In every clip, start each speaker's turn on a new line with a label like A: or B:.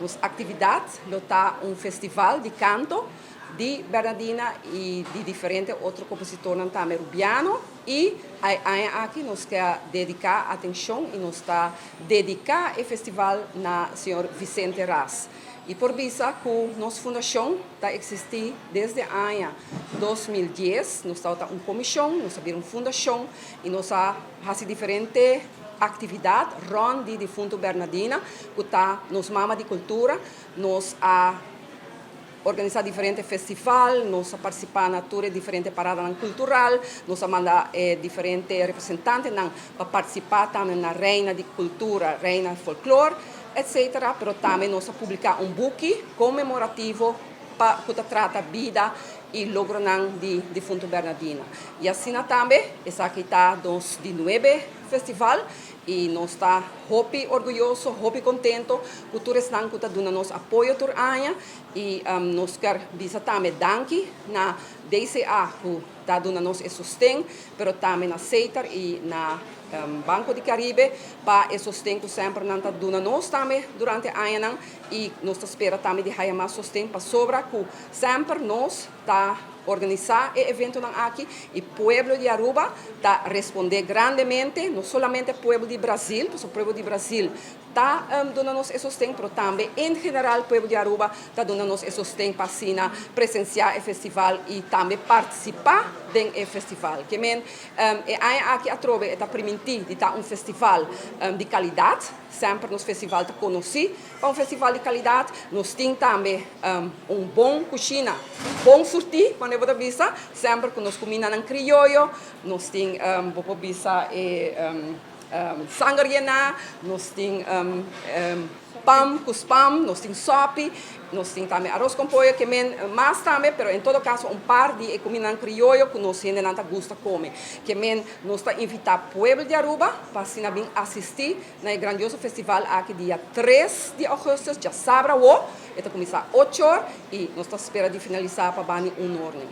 A: Nos actividad lo ta un festival di canto di Bernadina y di diferente otro compositornan tambe Rubiano y e aña aki nos ke dedica atencion y nos ta dedica e festival na señor Vicente Ras. Y por bisa cu nos fundacion ta existi desde aña 2010, nos tabata un comision, nos a bira un fundacion y nos a haci diferente actividad rond di difunto Bernadina cu ta nos mama di cultura. Nos a organisa diferente festival, nos a participa na tur e diferente paradanan cultural, nos a manda e diferente representantenan pa participa tambe na Reina di Cultura, Reina Folklore, etc. Pero tambe nos a publica un buki conmemorativo pa cu ta trata bida y logronan di difunto Bernadina. Y asina tambe esaki ta nos di nuebe festival y nos ta hopi orguyoso, hopi contento cu tur esnan cu ta duna nos apoyo tur aña y nos kier bisa tambe danki na DCA cu ta duna nos e sosten, pero tambe na Setar y na Banco di Caribe pa e sosten cu semper nan ta duna nos tambe durante añanan y nos ta spera tambe di haya mas sosten pasobra cu semper nos ta organisa e eventonan aki y pueblo di Aruba ta responde grandemente, no solamente pueblo di Brasil, pasobra pueblo di Brasil ta duna nos e sosten, pero tambe en general pueblo di Aruba ta duna nos e sosten pa asina presencia e festival y tambe participa den e festival. Ke men e aña aki atrobe e ta priminti di ta un festival di calidad, semper nos festival ta conoci pa un festival di calidad, nos tin tambe un bon cushina, bon surti, manera bo ta bisa, semper cu nos cumindanan crioyo, nos tin bo por bisa e Sanger yená, nos tin pam ku spam, nos tin sòpi, nos tin tambe aros kon pollo, ke men mas tambe, pero en todo kaso un par di e kumindanan krioyo ku nos hendenan ta gusta kome. Ke men nos ta invitá pueblo di Aruba pa asina bin asistí na e grandioso festival aki dia 3 di ougùstùs, djasabra awo, e ta kuminsá ocho or i nos ta spera di finalisá pa bani un ornan.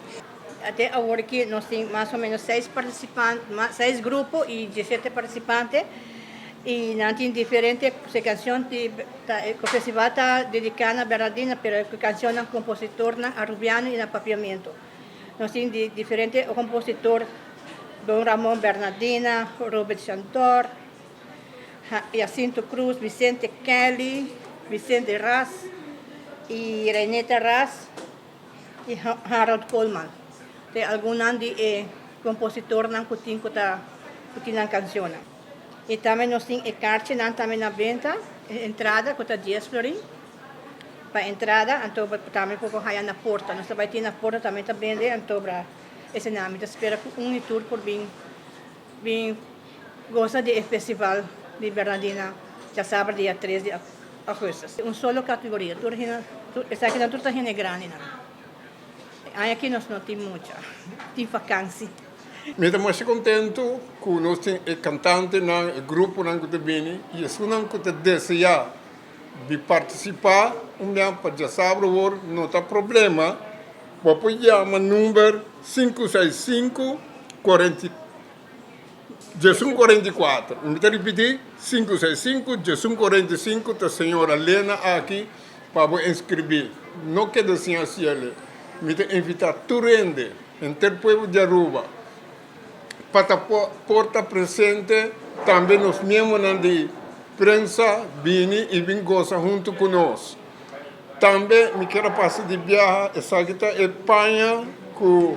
B: Te awor aki nos tin mas o menos seis participante, seis grupo y 17 participante y nan tin diferente cancion di ta e festival ta dedica na Bernardina pero e cancionnan compositornan Arubiano y na Papiamento. Nos tin di diferente compositor Don Ramon Bernardina, Robert Chantor, Jacinto Cruz, Vicente Kelly, Vicente Ras y Reineta Ras. I Harold Coleman ta e algunnan di e kompositornan ku tin ku ta ku tin nan kanshonnan. I tambe nos tin e karchinan tambe na benta, e entrada ku ta dies florin pa entrada, anto bo tambe por por haya na porta. Nos ta bai tin na porta tambe ta bende, anto bra esei mi ta spera ku un i tur por bin bin gosa di e festival di Bernardina djasabra dia 3 di Augustus. Un solo categoria, tur hende, tur, esakinan tur ta hende grandinan. E aña aki nos no tin mucha, tin vakansi.
C: Mi ta masha kontentu ku nos tin e kantantenan, e gruponan ku ta bini i esunnan ku ta deseá di partisipá un biaha pa djasabra awor no ta problema, bo por yama number 565 40. 1144. Mi ta ripití, 565 1145 ta señora Lena aki pa bo inskribí. No keda sin hasiel. Mi ta invitá tur hende, henter pueblo di Aruba, pa ta por ta presente, tambe nos miembronan di prensa bini i bin gosa huntu ku nos. Tambe mi kier a pasa di biaha, esaki ta e paña ku.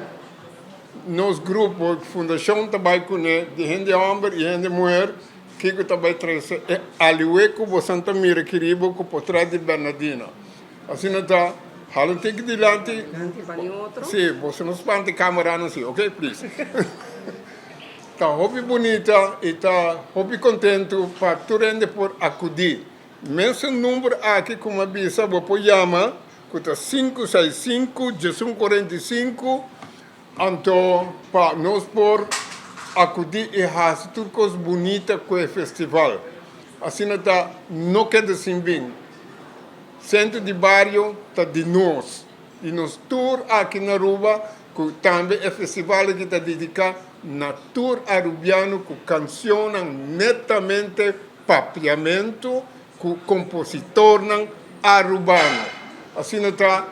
C: Nos grupo, fundashon ta bai kuné di hende hòmber i hende muher, kiko ta bai trese e aliwe ku bosan ta mira aki riba ku potrèt di Bernardina. Asina ta, hala un tiki dilanti, si, boso no spanta e kameranan si, ok, please. Ta hopi bunita i ta hopi kontentu pa tur hende por akudí. Mesun number aki ku mi a bisa bo por yama ku ta 565 1145, anto pa nos por akudí i hasi tur kos bunita ku e festival. Asina ta no keda sin bin. Sentro di bario ta di nos, di nos tur aki na Aruba, ku tambe e festival aki ta dediká na tur arubiano ku kanshonnan netamente papiamentu ku kompositornan. Arubano. Asina ta,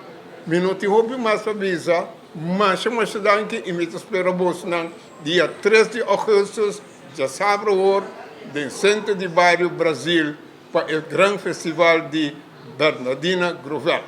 C: mi no tin hopi mas pa bisa, masha masha danki y mi ta spera bosnan dia 3 di augustus, diasabra awor, den Centro di Bario Brasil, pa e gran festival di Bernadina Grovel.